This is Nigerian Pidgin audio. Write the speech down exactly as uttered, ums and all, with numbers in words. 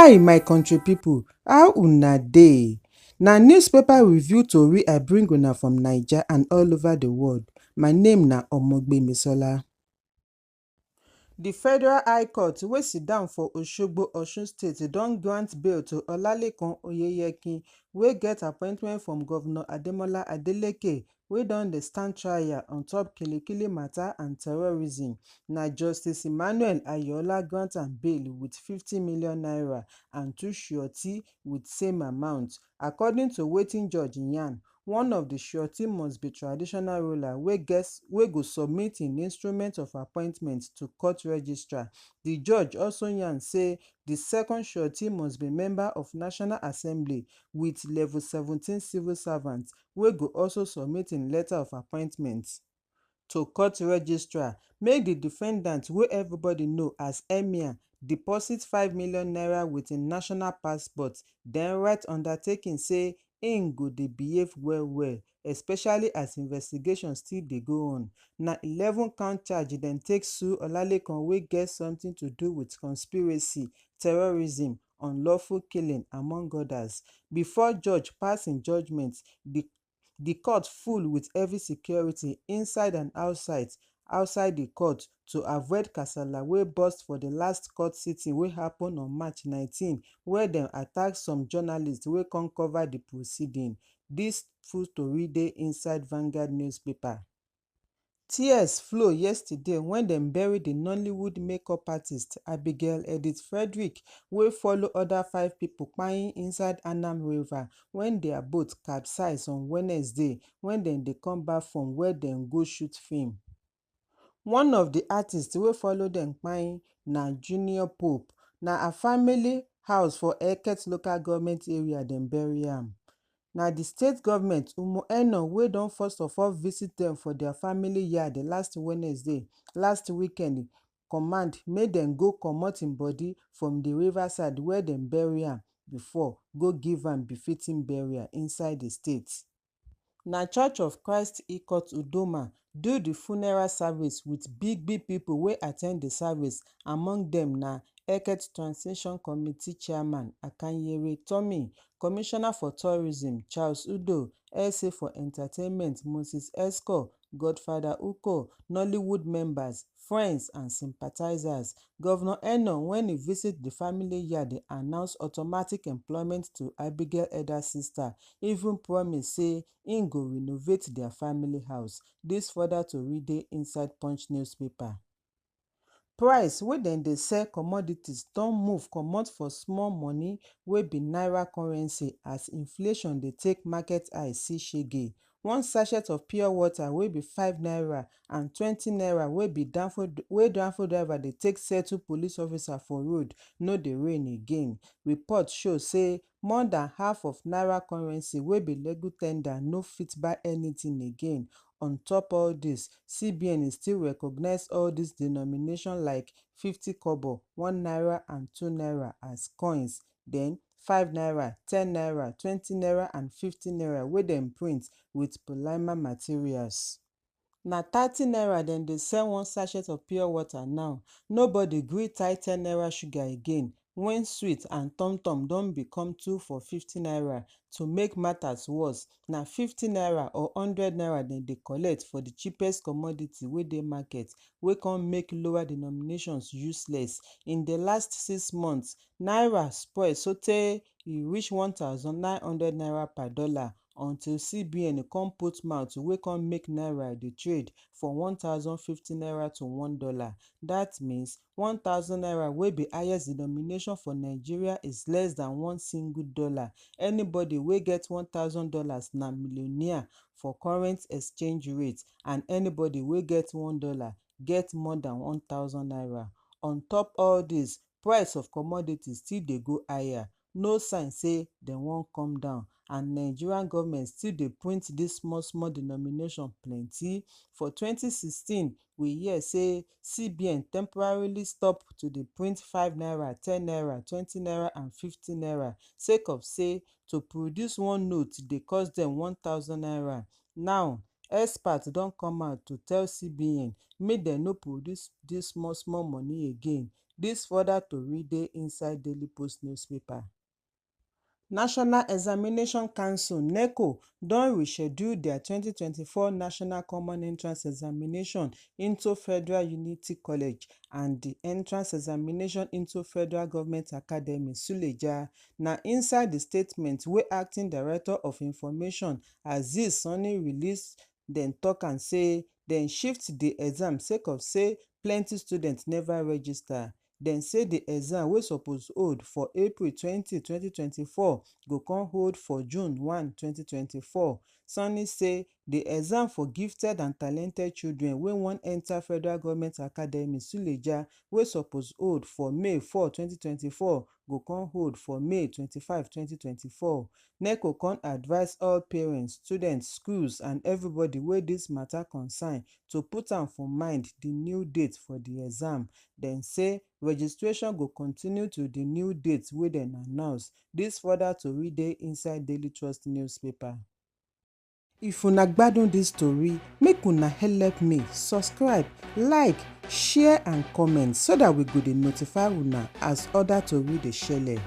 Hi, my country people, how una dey? Na newspaper review tori I bring una from Naija and all over the world. My name na Omogbemisola. The Federal High Court wey sit down for Osogbo, Osun State, don grant bail to Olalekan Oyeyekin, wey get appointment from Governor Ademola Adeleke, wey don dey stand trial on top kilikili matter and terrorism. Na Justice Emmanuel Ayola grant am bail with fifty million naira and two surety with same amount. According to wetin judge yarn, one of the surety must be traditional ruler wey get, wey go submit im instrument of appointment to court registrar. The judge also yarn say the second surety must be member of National Assembly with level seventeen civil servant, wey go also submit im letter of appointment to court registrar. Make the defendant, wey everybody know as Emir, deposit five million naira with im national passport, then write undertaking say im go dey behave well well, especially as investigation still dey go on. Na eleven count charge dem take sue Olalekan, wey get something to do with conspiracy, terrorism, unlawful killing, among others. Before judge pass im judgment, the, the court full with heavy security inside and outside, outside the court to avoid kasala wey burst for the last court sitting wey happen on March nineteen, where dem attack some journalists wey come cover the proceeding. This full tori dey inside Vanguard newspaper. Tears flow yesterday when dem bury the Nollywood makeup artist Abigail Edith Frederick, wey follow other five people kpai inside Annam River when their boat capsize on Wednesday when dem dey come back from where dem go shoot film. One of the artists wey follow dem kpai na Junior Pope. Na her family house for Eket local government area dem bury am. Na the state government, Umu Eno, wey don first of all visit dem for their family yard last Wednesday, last weekend, command make dem go comot im body from the riverside where dem bury am before, go give am befitting burial inside the state. Na Church of Christ Ikot Udoma do the funeral service with big big people wey attend the service, among them na Eket Transition Committee Chairman Akanyere Tommy, Commissioner for Tourism Charles Udo, S A for Entertainment Moses Esko, Godfather Uko, Nollywood members, friends and sympathizers. Governor Eno, when he visit the family yard, dey announce automatic employment to Abigail elder sister, even promise say im go renovate their family house. This further tori dey inside Punch newspaper. Price wey dem dey sell commodities don move comot for small money wey be naira currency as inflation dey take market eye see shege. One sachet of pure water wey be five naira and twenty naira wey be danfo, wey danfo driver dey take settle police officer for road no dey reign again. Report show say more than half of naira currency wey be legal tender no fit buy anything again. On top all this, C B N still recognize all this denomination like fifty kobo, one naira and two naira as coins. Then five naira, ten naira, twenty naira and fifty naira wey dem print with polymer materials. Na thirty naira dem dey sell one sachet of pure water now. Nobody gree tie ten naira sugar again when sweet and tom tom don become two for fifty naira. To make matters worse, na fifty naira or hundred naira dem dey collect for the cheapest commodity wey dey market, wey come make lower denominations useless. In the last six months, naira spoil sotey e reach one thousand nine hundred naira per dollar, until C B N come put mouth wey come make naira dey trade for one thousand fifty naira to one dollar. That means one thousand naira wey be highest denomination for Nigeria is less than one single dollar. Anybody wey get one thousand dollars na millionaire for current exchange rate, and anybody wey get one dollar get more than one thousand naira. On top all this, price of commodities still dey go higher. No sign say dem wan come down, and Nigerian government still dey print this small small denomination plenty. For twenty sixteen, we hear say C B N temporarily stop to dey print five naira, ten naira, twenty naira and fifty naira, sake of say to produce one note dey cost dem one thousand naira. Now, experts don come out to tell C B N make dem no produce this small small money again. This further tori dey inside Daily Post newspaper. National Examination Council, neco, don reschedule their twenty twenty-four National Common Entrance Examination into Federal Unity College and the entrance examination into Federal Government Academy, Suleja. Na inside the statement wey Acting Director of Information, Azeez Sani, release, dem talk am say dem shift the exam sake of say plenty students never register. Dem say the exam wey suppose hold for April twenty, twenty twenty-four go come hold for June one, twenty twenty-four. Sani say the exam for gifted and talented children wey wan enter Federal Government Academy, Suleja, wey suppose hold for May four, twenty twenty-four go come hold for May twenty-five, twenty twenty-four. neco come advise all parents, students, schools and everybody wey this matter concern to put am for mind the new date for the exam. Dem say registration go continue to the new date wey dem announce. This further tori dey inside Daily Trust newspaper. If una gbadun this tori, make una help me subscribe, like, share and comment so that we go dey notify una as other tori dey shele.